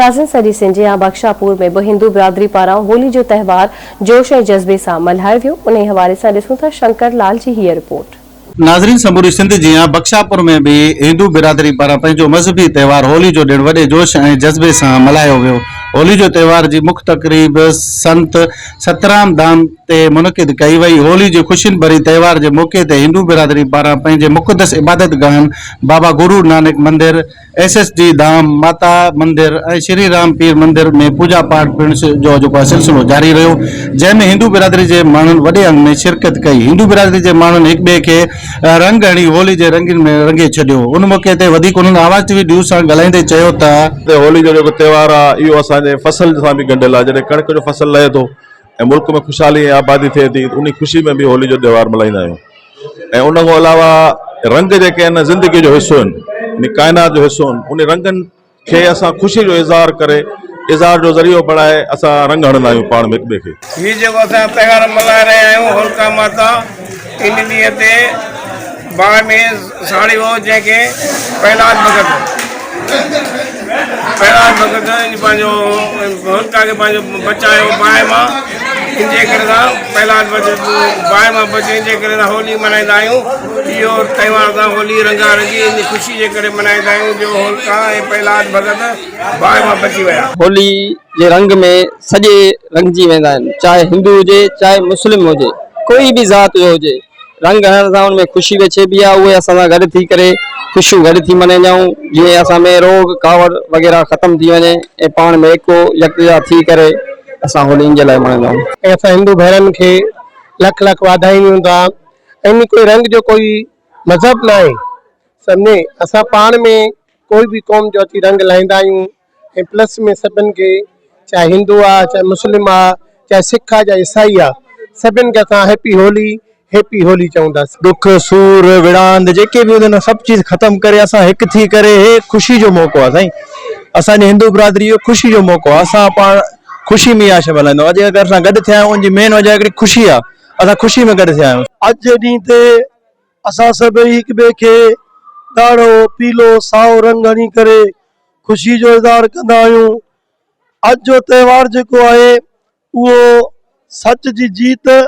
ناظرين سڄي سنڌ جيان بخشاپور ۾ به هندو برادري پاران هولي جو تهوار جوش ۽ جذبي سان ملهايو ويو انهي حوالي سان ڏسون ٿا شنڪر لال جي هيء رپورٽ. ناظرين سموري سنڌ جيان بخشاپور ۾ به هندو برادري پاران پنهنجو مذهبي تهوار هولي جو ڏڻ وڏي جوش ۽ جذبي سان ملهايو ويو. هولي جو تهوار جي مک تقريب سنت سترام ڌام تي منعقد ڪئي وئي. هولي جي خوشين ڀري تهوار جي موقعي تي هندو برادري پاران پنهنجي مقدس عبادت گاهن بابا گرو نانڪ مندر، ايس ايس ڊي ڌام، ماتا مندر ۽ شري رام پير مندر ۾ پوڄا پاٺ پڻ جو جيڪو آهي سلسلو جاري رهيو جنهن ۾ هندو برادري جي ماڻهن وڏي انگ ۾ شرڪت ڪئي. هندو برادري جي ماڻهن هڪ ٻئي کي رنگ هڻي هولي جي رنگين ۾ رنگي ڇڏيو. ان موقعي تي وڌيڪ انهن آواز ٽي وي نيوز سان ڳالهائيندي چيو ته. هولي جو جيڪو تهوار آهي اهو اسان جي فصل سان به ڳنڍيل آهي جڏهن ڪڻڪ جو فصل لهي ٿو ۽ ملڪ ۾ خوشحالي ۽ آبادي ٿئي ٿي ته انهي خوشي ۾ به هولي جو تهوار ملهائيندا آهيون ۽ ان کان علاوه رنگ جيڪي آهن زندگي جو حصو آهن يعني ڪائنات جو حصو آهن انهي رنگن کي اسان خوشي جو اظهار ڪري اظهار جو ذريعو بڻائي اسان رنگ هڻندا آهيون پاڻ ۾ هڪ ٻئي کي. هي جيڪو اسان تهوار ملهائي رهيا آهيون هولڪا ماتا ان ڏينهن تي باهه ۾ ساڙيو هو جنهن کي پهلاد ڀڳت پهلاد ڀڳت ان پنهنجو هولڪا کي پنهنجو بچايو باهه مان ان جي ڪري اسان پهلاد ڀڳت باهه مان بچي ان جي ڪري اسان هولي ملهائيندا آهيون اهو تهوار اسان هولي رنگا رنگي ان خوشي جي ڪري ملهائيندا آهيون جو هولڪا ۽ پهلاد ڀڳت باهه مان بچي ويا. هولي جي رنگ ۾ سڄي رنگجي ويندا آهن چاهي هندو هجي چاهي مسلم هجي ڪوئي به ذات جو هجي رنگ هڻڻ سان ان ۾ خوشي به اچي پئي آهي اهي اسان سان گڏ ٿي ڪري خوشيون گڏ ٿي ملهائيندا آهيون جيئن اسان ۾ روڳ ڪاوڙ وغيره ختم ٿي وڃي ۽ پاڻ ۾ ايڪو يڪجا ٿي ڪري اسان هولي ان جي لاء ملهائيندا آهيون. ۽ اسان هندو ڀائرن کي لک لک واڌايون ڏيون ٿا ۽ ڪوئي رنگ جو ڪوئي مذهب ناهي سمجهي اسان پاڻ ۾ ڪوئي به قوم جو اچي رنگ لائيندا آهيون ۽ پلس ۾ سڀن کي چاهي هندو آ چاهي مسلم آ چاهي سک آ چاهي عيسائي آ سڀن کي اسان هيپي هولي هيپي هولي چئون ٿا. ڏک سور وڙاند جيڪي به هوندا آهن سڀ چيز ختم ڪري اسان هڪ ٿي ڪري هي خوشي جو موقعو آهي سائين اسان جي هندو برادري جو خوشي جو موقعو آهي اسان پاڻ خوشي ۾ اها شي ملهائيندا آهيون اڄ اگر اسان گڏ ٿيا آهيون ان جي مين وجه هڪڙي خوشي آهي اسان خوشي ۾ گڏ ٿيا آهيون. اڄ جي ڏينهن تي اسان سڀئي هڪ ٻئي کي ڳاڙهو، پيلو، سائو رنگ هڻي ڪري خوشي جو اظهار ڪندا آهيون. اڄ جو تهوار جيڪو آهي اهو سچ جي جيت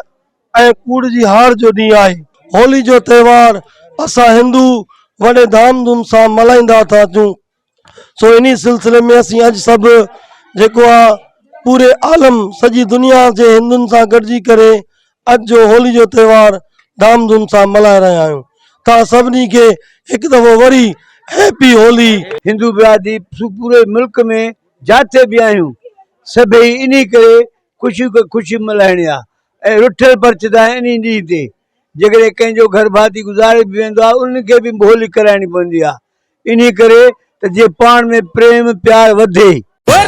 ۽ ڪوڙ جي هار جو ڏينهن آهي. هولي جو تهوار اسان هندو وڏي ڌام ڌوم سان ملهائيندا ٿا اچون. سو انهي سلسلي ۾ اسين اڄ سڀ جيڪو آ پوري عالم سڄي دنيا جي هندن سان گڏجي ڪري اڄ جو هولي جو تهوار ڌام ڌوم سان ملهائي رهيا آهيون توهان سڀني کي هڪ دفعو وري هيپي هولي. هندو برادري پوري ملڪ ۾ جاٿي به آهيون سڀئي انهي ڪري خوشي کي خوشي ملهائڻي آ ۽ رٺل پرچدا آهن انهي ڏينهن تي جيڪڏهن ڪنهن جو گهر ڀاتي گذاري به ويندو آ انهن کي به هولي ڪرائڻي پوندي آ انهي ڪري ته جيئن پاڻ ۾ پريم پيار وڌي.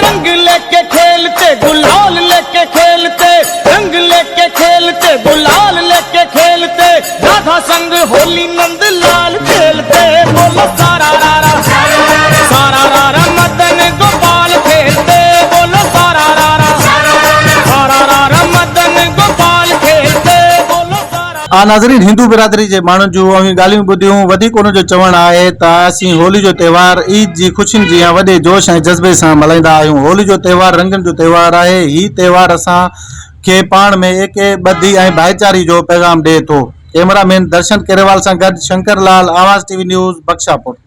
رنگ ليڪي کيلتي گلال ليڪي کيلتي رنگ ليڪي کيلتي گلال ليڪي کيلتي راڌا سنگ هولي نند لال کيلتي بولو سارا رارا سارا رارا مدن گوپال کيلتي بولو سارا رارا سارا رارا مدن گوپال کيلتي بولو سارا. آ ناظرين هندو برادري جي ماڻهن جون اوهين ڳالهيون ٻڌيون وڌيڪ ان جو چوڻ آهي ته اسين هولي جو تهوار عيد جي خوشين جيان وڏي جوش ۽ جذبي سان ملهائيندا آهيون هولي جو تهوار رنگن جو تهوار آهي هي تهوار اسان کي پاڻ ۾ ايڪي ٻڌي ۽ ڀائيچاري جو پيغام ڏئي ٿو ڪئميرا مين درشن ڪيريوال سان گڏ شنڪر لال آواز ٽي وي نيوز بخشاپور.